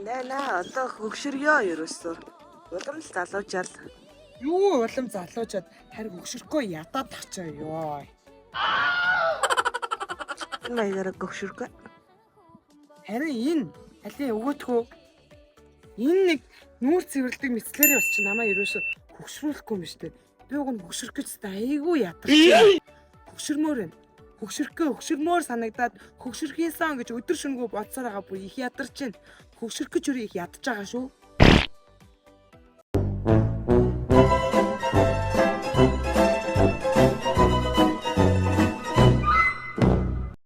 Нэ нэ одоо хөгшөрйөө ерөөсөө. Улам л залуучаал. Юу улам залуучаад харин хөгшөрөхгүй ядаад тахчаа ёо. Энэ маягаар гөгшөрөхгүй. Харин энэ алин өгөөтгөө энэ нэг нүүр цэвэрлдэг мэтлэрээ бас чи намаа ерөөсө хөгшрүүлэхгүй юм штэ. Би уг нь хөгшрөх гэж та айгүй ядарч. Хөгшөрмөр юм. Хөгшөрөхгүй хөгшөрмөр санагдаад хөгшөрхийсэн гэж өдөр шөнөгүй бодсоор байгаа бүр их ядарч байна. Хөгшөрөх гэж өрөө их ядаж байгаа шүү.